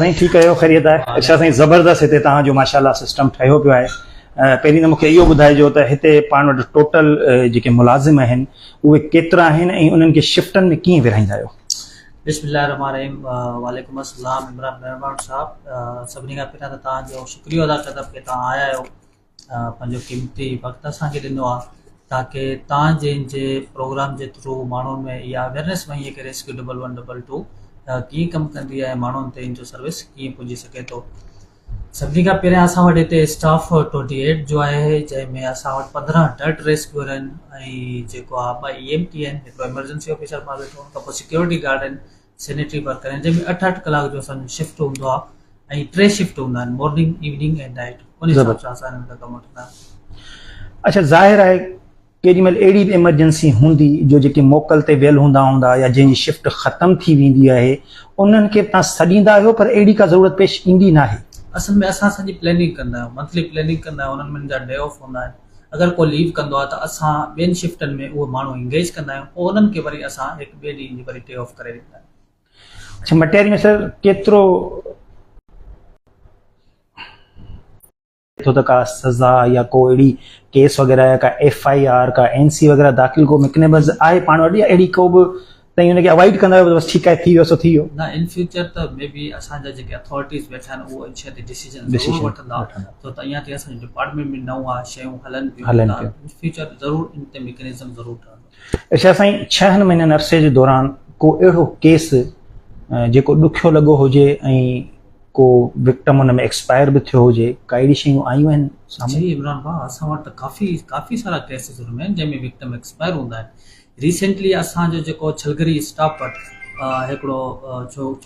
سائين ٺيڪ آهيو خيريت آهي ارشاد سائين زبردست هتي توهان جو ماشاءالله سسٽم ٺهيو پيو آهي پهرين ته مونکي اهو ٻڌائجو ته هتي پاڻ وٽ ٽوٽل جيڪي ملازم آهن اهي ڪيترا آهن ۽ انهن کي شفٽن ۾ ڪيئن ورهائيندا آهيو بسم الله الرحمن الرحيم وعليڪم السلام عمران مهربان صاحب سڀني کان پهريان ته توهان جو شڪريو ادا ڪندم ڪي توهان آيا آهيو پنهنجو قيمتي وقت اسان کي ڏنو آهي تاڪي توهان جي جي پروگرام جي ٿرو ماڻهن ۾ اها اويئرنيس وڃي ڪري rescue double one double two ڪيئن ڪم ڪندي آهي ماڻهن تي ان جو سروس ڪيئن پڄي سگهي ٿو سڀني کان پهريان اسان وٽ هتي اسٽاف ٽوئنٽي ايٽ جو آهي جنهن ۾ اسان وٽ 15 ڊرٽ ريسڪيور آهن ۽ جيڪو آهي ٻه اي ايم ٽي آهن هڪڙو ايمرجنسي آفيسر مان ويٺو ان کان پوء سيڪيورٽي گارڊ آهن سينيٽري ورڪر آهن جنهن ۾ اٺ اٺ ڪلاڪ جو اسان جو شفٽ هوندو آهي ۽ ٽي شفٽ هوندا آهن مارننگ ايوننگ ۽ نائٽ ان حساب سان اسان هن کان ڪم وٺندا آهيون. اڇا ظاهر آهي ڪيڏي مهل اهڙي به ايمرجنسي هوندي جو جيڪي موڪل تي ويل هوندا هوندا يا جنهن جي شفٽ ختم ٿي ويندي آهي انهن کي به توهان سڏيندا آهيو پر اهڙي ڪا ضرورت پيش ايندي ناهي. اصل ۾ اسان سڄي پلاننگ ڪندا آهيون منٿلي پلاننگ ڪندا آهيون انهن ۾ جا ڊي آف هوندا آهن اگر ڪو ليو ڪندو آهي ته اسان ٻين شفٽن ۾ اهي ماڻهو انگيج ڪندا آهيون پوء انهن کي وري اسان هڪ ٻئي ڏينهن جي وري ڊي آف ڪري ڏيندا آهيون. اڇا مٽياري ۾ سر ڪيترو ٿو ته ڪا سزا يا ڪو اهڙي ڪيس وغيره يا ڪا ايف I R ڪا اين سي وغيره داخل ڪو ميڪنزم آهي پاڻ وٽ يا اهڙي ڪو به تائين ان کي اوائڊ ڪندا آهيو بس ٺيڪ آهي ٿي ويو سو ٿي ويو. نه ان فيوچر ته مي بي اسان جا جيڪي اٿارٽيز ويٺا آهن اهو ان شيء تي ڊسيزن ضرور وٺندا ڇو ته اڃا تائين اسان جو ڊپارٽمينٽ ۾ نئون آهي شيون هلن پيون ته ان فيوچر ضرور ان تي ميڪنزم ضرور ٺهندو. ارشاد سائين ڇهن مهينن عرصي جي دوران ڪو اهڙو ڪيس جيڪو ڏکيو لڳو هجي ۽ ڪو وڪٽم ان ۾ ايڪسپائر به ٿيو هجي ڪا اهڙي شيون آيون آهن سامهون؟ جي عمران ڀاء اسان وٽ ته ڪافي ڪافي سارا ڪيسز هوندا آهن جنهن ۾ وڪٽم ايڪسپائر هوندا آهن ريسينٽلي اسان جو جيڪو ڇلگري اسٽاپ وٽ هڪڙو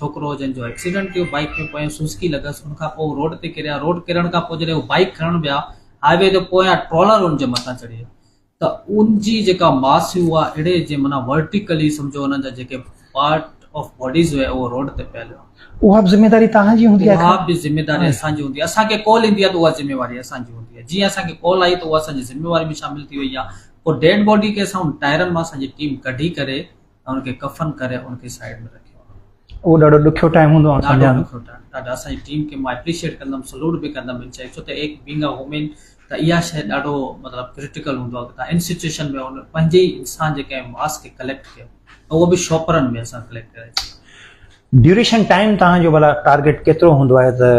ڇوڪرو جنهن جو ايڪسيڊنٽ ٿيو بائيڪ ۾ پويان سوزڪي لڳس ان کان پوء روڊ تي ڪريا روڊ ڪرڻ کان پوء جڏهن هو بائيڪ کڻڻ ويا هاء وي تي پويان ٽرالر ان جي مٿان چڙهي ويو ته ان جي جيڪا ماس هئي اها اهڙي جي معنيٰ ورٽيڪلي سمجهو انهن جا جيڪي پارٽ آف باڊيز هيا اهو روڊ تي پيل هيا. اها به ذميواري توهان جي هوندي آهي؟ اها به ذميواري اسان جي هوندي آهي. اسان کي ڪال ايندي آهي ته اها ذميواري اسان جي هوندي آهي. جيئن اسان کي ڪال آئي ته اها اسان جي ذميواري ۾ شامل ٿي وئي آهي. پوء ڊيڊ باڊي کي اسان ان ٽائرن مان اسان جي ٽيم ڪڍي ڪري ۽ ان کي ڪفن ڪري ان کي سائيڊ ۾ رکيو آهي. اهو ڏاڍو ڏکيو ٽائيم هوندو آهي ڏاڍو ڏکيو ٽائيم ڏاڍو اسان جي ٽيم کي مان اپريشيئيٽ ڪندم سلوٽ به ڪندم ان شيء ڇو ته ايڪ بينگ ا وومين ته اها شيء ڏاڍو مطلب ڪرٽيڪل هوندو آهي ته ان سچويشن ۾ ان پنهنجي ئي انسان جي ڪنهن ماس کي ڪليڪٽ ڪيو اهو به شاپرن ۾ اسان ڪليڪٽ ڪري ڇڏيو. ڊيوريشن ٽائيم توهان جو ڀلا ٽارگيٽ ڪيترو هوندو آهي ته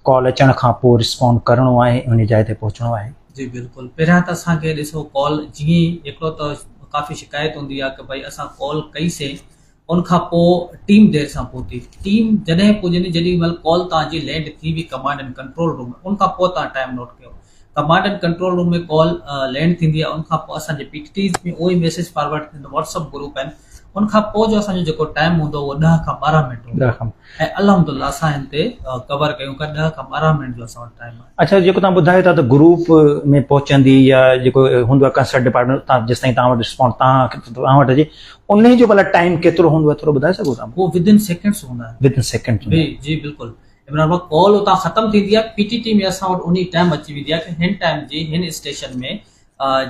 ڪال اچڻ کان پوء رسپونڊ ڪرڻو آهي ان جاء تي پهچڻو آهي؟ جي بلڪل پهريان ته اسان کي ڏسو ڪال جيئن ئي هڪڙو ته ڪافي شڪايت هوندي آهي ته ڀئي اسان ڪال ڪئي سين ان کان پوء ٽيم دير سان پهتي ٽيم جڏهن پڄندي جيڏي مهل ڪال توهان جي لينڊ ٿي وئي ڪمانڊ اينڊ ڪنٽرول روم ۾ ان کان پوء توهان ٽائيم نوٽ ڪيو command and control room ۾ call land ٿيندي آهي ان کان پوء اسان جي پي ٽي ٽيز ۾ اهو ئي ميسيج فارورڊ ٿيندو واٽس اپ گروپ آهن ان کان پوء جو اسان جو جيڪو ٽائيم هوندو اهو ڏهه کان 12 منٽ هوندو ۽ الحمدلله اسان هن تي ڪور ڪيون ٿا ڏهه کان 12 منٽ جو اسان وٽ ٽائيم آهي. اڇا جيڪو توهان ٻڌايو ٿا ته گروپ ۾ پهچندي يا جيڪو هوندو آهي ڪنسرٽ ڊپارٽمينٽ تان جيستائين توهان وٽ رسپانس توهان وٽ اچي انهي جو ڀلا ٽائيم ڪيترو هوندو آهي ٿورو ٻڌائي سگهو ٿا؟ اهو ود ان سيڪنڊس هوندا آهن. ود ان سيڪنڊس جي جي بلڪل عمران ڀاء ڪال اتان ختم ٿيندي آهي پي ٽي ٽي ۾ اسان وٽ انهي ٽائيم اچي ويندي آهي ته هن ٽائيم جي هن اسٽيشن ۾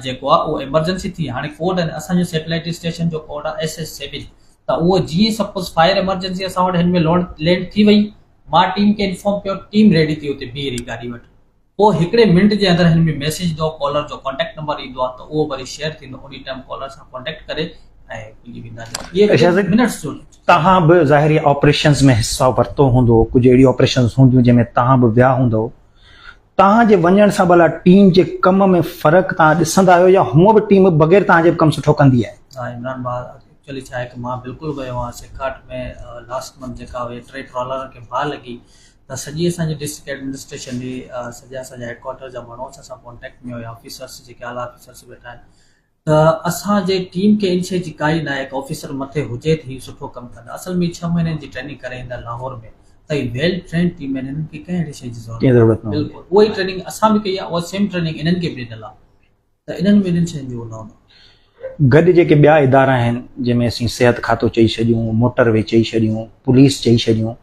جيڪو آهي اهو ايمرجنسي ٿي هاڻي ڪوڊ آهن اسان جو سيٽلائيٽ اسٽيشن جو ڪوڊ آهي ايس ايس سيون ته اهو جيئن سپوز فائر ايمرجنسي اسان وٽ هن ۾ لوڊ لينڊ ٿي وئي مان ٽيم کي انفارم ڪيو ٽيم ريڊي ٿي اتي بيهي رهي گاڏي وٽ پوء هڪڙي منٽ جي اندر هن ۾ ميسيج ايندو آهي ڪالر جو ڪانٽيڪٽ نمبر ايندو آهي ته اهو وري شيئر ٿيندو انهي ٽائيم ڪالر سان ڪانٽيڪٽ ڪري ۽ پڄي ويندا آهن منٽس جو توهان به ظاهري آپريشنز ۾ حصو ورتو هوندو ڪجهه اهڙيون آپريشنز هونديون جنهن ۾ توهان به ويا هوندو توهان جي وڃڻ سان ڀلا ٽيم جي ڪم ۾ فرق توهان ڏسندا آهيو يا هونء به ٽيم بغير توهان جي به ڪم سٺو ڪندي آهي؟ ها عمران ڀاء ايڪچوئلي ڇا آهي ته مان بلڪل ويو آهيان سيکاٽ ۾ لاسٽ منٿ جيڪا اهي ٽي ٽرالرن کي باهه لڳي ته سڄي اسان جي ڊسٽرڪٽ ايڊمنسٽريشن جي سڄا اسان جا هيڊ ڪوارٽر جا ماڻهو اسان سان ڪانٽيڪٽ ۾ هيا آفيسرس جيڪي اعليٰ آفيسرس ويٺا آهن ته اسان جي ٽيم کي ان شيء جي ڪائي ناهي ته آفيسر مٿي هجي ته هي سٺو ڪم ڪندا اصل ۾ ڇهه مهينن جي ٽريننگ ڪري ايندا لاهور ۾ ته هي ويل ٽرينڊ ٽيم آهن هنن کي ڪنهن اهڙي شيء جي ضرورت ناهي بلڪل اها ئي ٽريننگ اسان به ڪئي آهي اها سيم ٽريننگ انهن کي به ڏنل آهي ته انهن ۾ انهن شين جو نه هوندو. گڏ جيڪي ٻيا ادارا آهن جنهن ۾ اسين صحت کاتو چئي ڇڏيون موٽر وي چئي ڇڏيون پوليس چئي ڇڏيون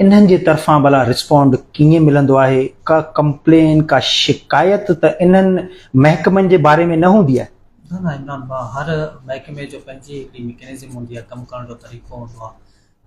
انهن جي طرفان ڀلا رسپونڊ ڪيئن ملندو آهي؟ ڪا ڪمپلين ڪا شڪايت ته انهن محڪمن جي باري ۾ نه هوندي آهي. نه نه عمران ڀاء هر محڪمي جو پنهنجي هڪڙي ميڪنزم هوندي آهي ڪم ڪرڻ جو طريقو هوندو آهي.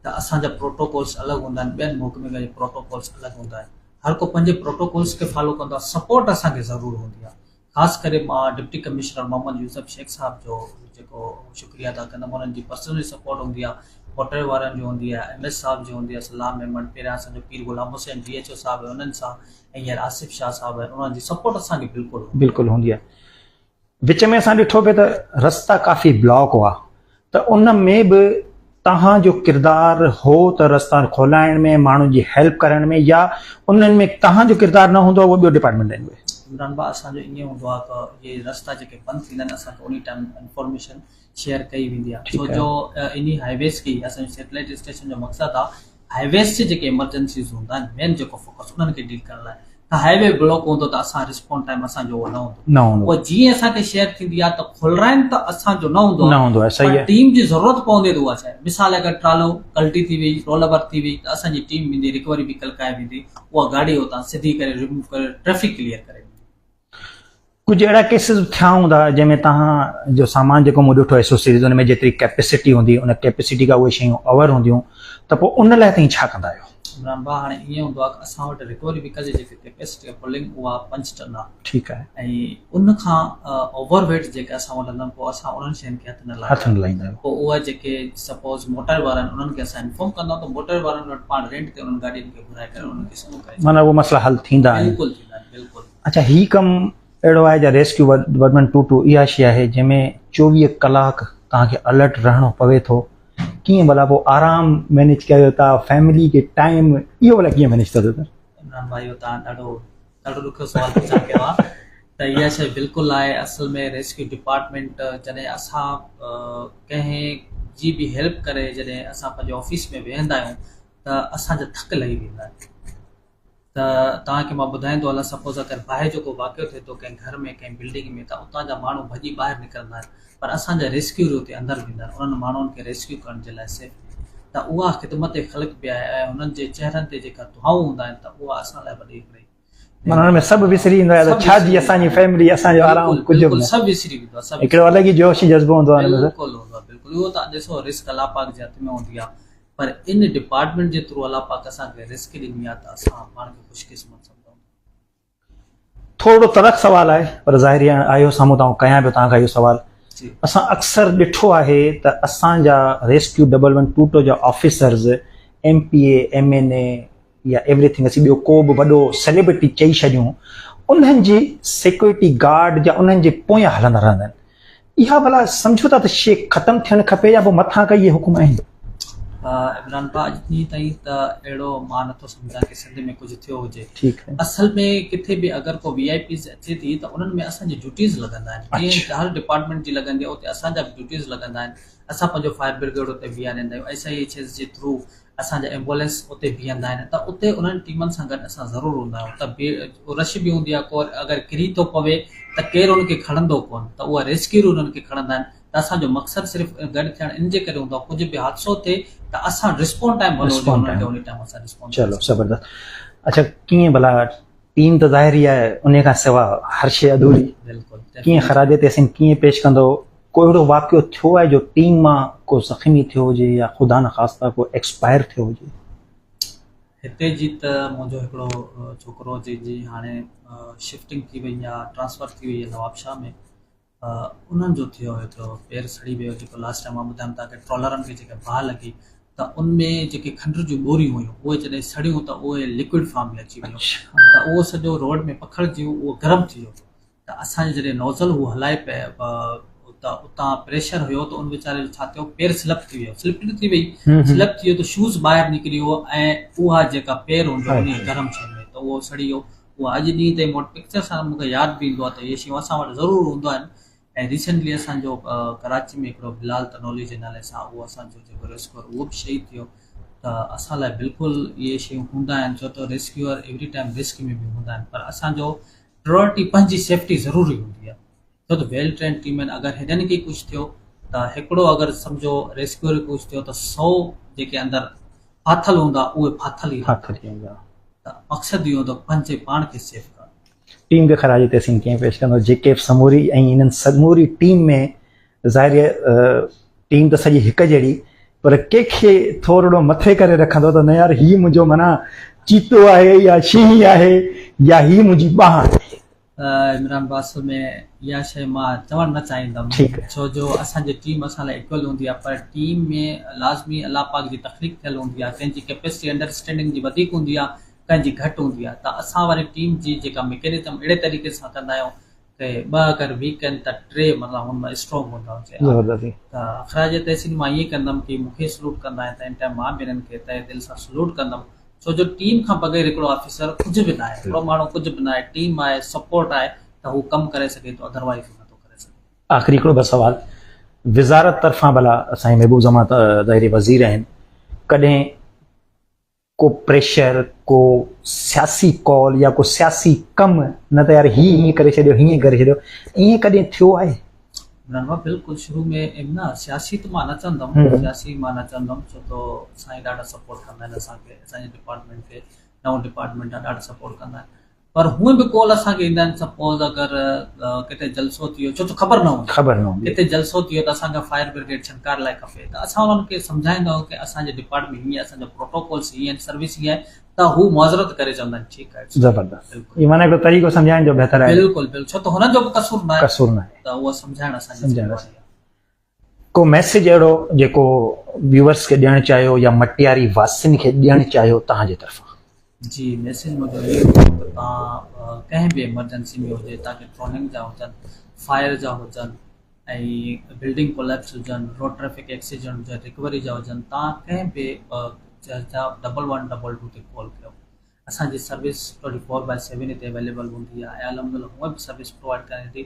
ته اسان جا پروٽوڪولس الڳ هوندا آهن ٻين محڪمي جا پروٽوڪولس الڳ هوندا آهن هر ڪو پنهنجي پروٽوڪولس کي فالو ڪندو آهي سپورٽ اسان کي ضرور هوندي آهي خاص ڪري مان ڊپٽي ڪمشنر محمد يوسف شيخ صاحب جو جيڪو شڪريه ادا ڪندم انهن جي پرسنلي سپورٽ هوندي آهي موٽر وارن جي هوندي آهي ايم ايس صاحب جي هوندي آهي صلاح ميمڻ پهريان اسان جو پير Ghulam Hussain D H O صاحب انهن سان ۽ هينئر آصف شاهه صاحب آهن انهن جي سپورٽ اسان کي بلڪل بلڪل هوندي آهي وچ ۾ اسان ڏٺو پئي ته رستا ڪافي بلاڪ هئا ته ان ۾ به توهان جو ڪردار هو ته رستا کولائڻ ۾ ماڻهن جي هيلپ ڪرڻ ۾ يا انهن ۾ توهان جو ڪردار نه هوندو اهو ٻيو ڊپارٽمينٽ آهن اهي. عمران ڀاء اسان جو ائين هوندو آهي ته اهي رستا جيڪي بند ٿيندا آهن اسان کي انهي ٽائيم انفارميشن شيئر ڪئي ويندي آهي ڇو جو انهي هائي ويز کي اسان جو سيٽلائيٽ اسٽيشن جو مقصد آهي هائي ويز تي جيڪي ايمرجنسيز هوندا آهن مين جيڪو فوڪس انهن کي ڊيل ڪرڻ لاء ته هائي وي بلاڪ هوندو ته اسان رسپونڊ ٽائيم اسان جو اهو نه هوندو نه هوندو پوء جيئن اسان کي شيئر ٿيندي آهي ته کولرائن ته اسان جو نه هوندو نه هوندو آهي صحيح آهي ٽيم جي ضرورت پوندي ته اها شيء مثال اگر ٽرالو ڪلٽي ٿي وئي رول اوور ٿي وئي ته اسان جي ٽيم ويندي رڪوري وهيڪل ڪاهي ويندي اها گاڏي اتان سڌي ڪري ريموو ڪري ٽريفڪ ڪليئر ڪري ويندي. ڪجهه اهڙا ڪيسز به ٿيا هوندا جنهن ۾ توهان جو سامان جيڪو مون ڏٺو ايسوسيريز ان ۾ جيتري ڪيپيسٽي هوندي ان ڪيپيسٽي کان اهي شيون اوور هونديون ته پوء ان لاء توهين ڇا ڪندا آهيو؟ عمران ڀاء هاڻي ائين هوندو آهي ته اسان وٽ رڪوري وهيڪل جي جيڪي ڪيپيسٽي آهي پولنگ اها 5 ٽن آهي ٺيڪ آهي. ۽ ان کان اوور ويٽ جيڪي اسان وٽ هوندا آهن پوء اسان انهن شين کي هٿ نه هٿ نه لائيندا آهيو. پوء اها جيڪي سپوز موٽر وارا آهن انهن کي اسان انفارم ڪندا آهيون ته موٽر وارن وٽ پاڻ رينٽ تي انهن گاڏين کي گهرائي ڪري انهن کي سڌو ڪري معنيٰ اهي مسئلا حل ٿيندا آهن. بلڪل ٿيندا آهن بلڪل. اڇا هي ڪم اهڙو آهي جا ريسڪيو 1 1 2 2 اها شي آهي جنهن ۾ 24 ڪلاڪ توهان کي الرٽ رهڻو پوي ٿو ڪيئن ڀلا پوء آرام مينيج ڪيو ٿا فيملي کي ٽائيم اهو ڀلا ڪيئن مينيج ٿو ٿئي سر؟ عمران ڀائي اهو توهان ڏاڍو ڏاڍو ڏکيو سوال پڇا ڪيو آهي ته اها شي بلڪل آهي اصل ۾ ريسڪيو ڊپارٽمينٽ جڏهن اسان ڪنهن جي به هيلپ ڪري جڏهن اسان پنهنجي آفيس ۾ ويهندا آهيون ته اسان جا ٿڪ لهي ويندا آهن ته توهان کي مان ٻڌائيندو هلان سپوز اگر باهه جو ڪو واقعو ٿئي ٿو ڪنهن گهر ۾ ڪنهن بلڊنگ ۾ ته اتان جا ماڻهو ڀڄي ٻاهر نڪرندا آهن پر اسان جا ريسڪيور اتي اندر ويندا آهن انهن ماڻهن کي ريسڪيو ڪرڻ جي لاء سيفلي ته اها خدمت خلق به آهي ۽ هنن جي چهرن تي جيڪا دعائون هوندا آهن ته اها اسان لاء وڏي هڪڙي معنيٰ ان ۾ سڀ وسري ويندو آهي ته ڇا جي اسان جي فيملي اسان جو آرام ڪجهه به نه سڀ وسري ويندو آهي سڀ هڪڙو الڳ ئي جوش جذبو هوندو آهي ان ۾ بلڪل هوندو آهي بلڪل اهو ته ڏسو رزق الله پاڪ جي هٿ ۾ هوندي آهي پر ان ڊپارٽمينٽ جي ٿرو الله پاڪ اسان کي رزق ڏني آهي ته اسان پاڻ کي خوش قسمت سمجهون ٿا. ٿورڙو تلخ سوال آهي پر ظاهري آهي آيو سامهون ته آئون ڪيان پيو توهان کان اهو سوال اسان اڪثر ڏٺو آهي ته اسان جا rescue double one two two جا officers M P A M N A يا ايوري ٿنگ اسين ٻيو ڪو به وڏو سيليبرٽي چئي ڇڏيون انهن جي سيڪيورٽي گارڊ يا انهن جي پويان هلندا رهندا آهن اها ڀلا سمجهو ٿا ته شي ختم ٿيڻ کپي يا پوء مٿان کان اهي حڪم آهن؟ عمران ڀاء اڄ ڏينهن تائين ته اهڙو مان نٿو سمجهان ڪي سنڌ ۾ ڪجهه ٿيو هجي ٺيڪ آهي. اصل ۾ ڪٿي به اگر ڪو وي آء پيز اچي ٿي ته انهن ۾ اسان جي ڊيوٽيز لڳندا آهن جيئن هر ڊپارٽمينٽ جي لڳندي آهي اتي اسان جا به ڊيوٽيز لڳندا آهن اسان پنهنجو فائر برگيڊ اتي بيهاريندا آهيون ايس I H S جي ٿرو اسان جا ايمبولينس اتي بيهندا آهن ته اتي انهن ٽيمن سان گڏ اسان ضرور هوندا آهيون ته رش به هوندي آهي ڪو اگر ڪري ٿو پوي ته ڪير ان کي کڻندو ڪون ته اها ريسڪيور انهن کي کڻندا آهن ته اسان جو مقصد صرف گڏ ٿيڻ ان جي ڪري هوندو آهي ڪجهه به حادثو ٿئي ته اسان رسپونڊ ٽائيم ڀلو هجي انهن کي ان ٽائيم اسان رسپونڊ چلو زبردست اچھا ڪيئن ڀلا ٽيم ته ظاهر ئي آهي انهي کان سوا هر شيء اڌوري بلڪل ڪيئن خراج تحسين ڪيئن پيش ڪندو ڪو اهڙو واقعو ٿيو آهي جو ٽيم مان ڪو زخمي ٿيو هجي يا خدا نخواسته ڪو ايڪسپائر ٿيو هجي؟ هتي جي ته منهنجو هڪڙو ڇوڪرو جنهن جي هاڻي شفٽنگ ٿي وئي آهي ٽرانسفر ٿي وئي آهي نوابشاهه ۾ انهن جو ٿيو هڪڙو پير سڙي ويو جيڪو لاسٽ ٽائيم مان ٻڌايم توهان کي ٽرالرن کي جيڪا باهه لڳي ته ان ۾ جيڪي کنڊ جون ٻوريون هيون اهي جڏهن سڙيون ته اهي لڪوئڊ فارم ۾ اچي ويون ته اهو سڄو روڊ ۾ پکڙجي ويو اهو گرم ٿي ويو ته اسان جي جڏهن نوزل هو هلائي پئي ته اتان پريشر هيو ته ان ويچاري جو ڇا ٿيو پير سلپ ٿي ويو سلپ نه ٿي وئي سلپ ٿي ويو ته شوز ٻاهر نڪري ويو ۽ اها جيڪا پير هوندو ان گرم شيء ۾ ته اهو سڙي ويو اها اڄ ڏينهن تائين مون وٽ پڪچر سان مون کي ياد به ايندو آهي ته اهي شيون اسان وٽ ضرور هوندو آهن ۽ ريسنٽلي اسان جو ڪراچي ۾ هڪڙو بلال تنولي جي نالي سان اهو اسان جو جيڪو ريسڪيور اهو به شهيد ٿيو ته اسان لاء بلڪل اهي شيون هوندا آهن ڇو ته ريسڪيور ايوري ٽائيم رسڪ ۾ به هوندا آهن پر اسان جو پرائرٽي پنهنجي سيفٽي ضروري هوندي آهي ڇو ته ويل ٽرينڊ ٽيم آهن اگر هنن کي ڪجهه ٿيو ته هڪڙو اگر سمجهو ريسڪيور کي ڪجهه ٿيو ته سو جيڪي اندر ڦاٿل هوندا اهي ڦاٿل ئي رهندا ته مقصد اهو هوندو پنهنجي پاڻ کي سيف ڪرڻ. ٽيم کي خراج تحسين ڪيئن پيش ڪندو جيڪي سموري ۽ انهن سموري ٽيم ۾ ظاهر ٽيم ته سڄي هڪ جهڙي پر ڪنهن کي ٿورڙو مٿي ڪري رکندو ته نه يار هي منهنجو معنيٰ چيتو آهي يا شينهن آهي يا هي منهنجي ٻانهن آهي. عمران باصل ۾ اها شيء مان چوڻ نه چاهيندم ڇو جو اسان جي ٽيم اسان لاء ايڪول هوندي آهي پر ٽيم ۾ لازمي الله پاڪ جي تخليق ٿيل هوندي آهي ڪنهن جي ڪيپيسٽي انڊرسٽينڊنگ جي وڌيڪ هوندي آهي ڪنهن جي گهٽ هوندي آهي ته اسان واري ٽيم جي جيڪا ميڪينزم اهڙي طريقي سان ڪندا آهيون ته ٻه اگر ويڪ آهن ته ٽي مطلب هن مان اسٽرانگ هوندا هجي ته خراج تحسين مان ائين ڪندم ڪي مون کي سلوٽ ڪندا آهن ته ان ٽائيم مان به انهن کي تهه دل سان سلوٽ ڪندم ڇو جو ٽيم کان بغير هڪڙو آفيسر ڪجهه به ناهي هڪڙو ماڻهو ڪجهه به ناهي ٽيم آهي سپورٽ آهي ته هو ڪم ڪري سگهي ٿو ادروائز هو نٿو ڪري سگهي. آخري هڪڙو بس سوال وزارت طرفان ڀلا سائين محبوب زمان ته ظاهري وزير آهن ڪڏهن ڪو پريشر ڪو سياسي ڪال يا ڪو سياسي ڪم نه ته يار هي هيئن ڪري ڇڏيو هيئن ڪري ڇڏيو ائين ڪڏهن ٿيو آهي؟ عمران ڀاء بلڪل شروع ۾ نه سياسي ته مان نه چوندم سياسي مان نه چوندم ڇو ته سائين ڏاڍا سپورٽ ڪندا آهن اسان کي اسان جي ڊپارٽمينٽ کي نئون ڊپارٽمينٽ آهي ڏاڍا سپورٽ ڪندا آهن پر هونئن به ڪال اسان کي ايندا آهن سپوز اگر ڪٿي جلسو ٿي ويو ڇو ته خبر نه هوندي خبر نه هوندي ڪٿي جلسو ٿي ويو ته اسان کي فائر برگيڊ ڇنڪار لاء کپي ته اسان انهن کي سمجهائيندا آهيون ڪي اسان جي ڊپارٽمينٽ هيئن اسان جا پروٽوڪولس هيئن آهن سروس هيئن آهي ته هو معذرت ڪري چوندا آهن ٺيڪ آهي زبردست هي معنيٰ هڪڙو طريقو سمجهائڻ جو بهتر آهي بلڪل بلڪل ڇو ته هنن جو به قصور نه آهي قصور نه آهي ته اهو سمجهائڻ اسان جي ذميواري آهي ڪو ميسيج اهڙو جيڪو ويوئرس کي ڏيڻ چاهيو يا مٽياري واسين کي ڏيڻ چاهيو توهان جي طرفان. جي ميسيج منهنجو اهو هوندو ته توهان ڪنهن به ايمرجنسي ۾ هجي تاڪي ٽروننگ جا هجن فائر جا هجن ۽ بلڊنگ ڪوليپس هجن روڊ ٽريفڪ ايڪسيڊنٽ هجن رڪوري جا هجن توهان ڪنهن به ڊبل ون ڊبل ٽو تي ڪال ڪيو اسان جي سروس ٽوئنٽي فور بائي سيون هتي اويليبل هوندي آهي ۽ الحمد لله هونئن به سروس پرووائڊ ڪرائي ٿي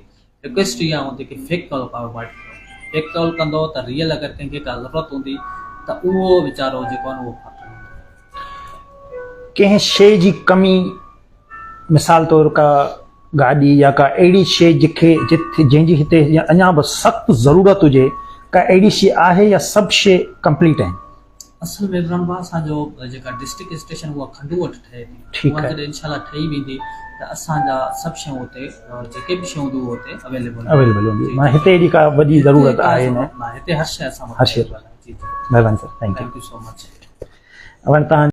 رڪويسٽ اها هوندي ڪي فيڪ ڪال کان اوائڊ ڪيو فيڪ ڪال ڪندو ته ريئل اگر ڪنهن کي ڪا ضرورت هوندي ته اهو ويچارو جيڪو آهي اهو ڦاٿل هوندو. ڪنهن شيء جي ڪمي مثال طور ڪا گاڏي يا ڪا اهڙي شيء جکي جٿي جنهن جي هتي اڃا به سخت ضرورت هجي ڪا اهڙي شيء آهي يا سڀ شيء ڪمپليٽ آهن؟ اصل ۾ عمران ڀاء اسان جو جيڪا ڊسٽرڪٽ اسٽيشن اها کنڊو وٽ ٺهي ٿي ٺيڪ اها آهي. جڏهن انشاء الله ٺهي ويندي ته اسان جا سڀ شيون اتي جيڪي به شيون هونديون اهي اتي اويليبل اويليبل هونديون جي معنيٰ هتي ايڏي ڪا وڏي هتي ضرورت ڪا آهي نه ضرورت ناهي هتي هر شيء اسان وٽ هر شيء اويليبل آهي جي جي مهرباني سر thank you thank you so much اوهان تان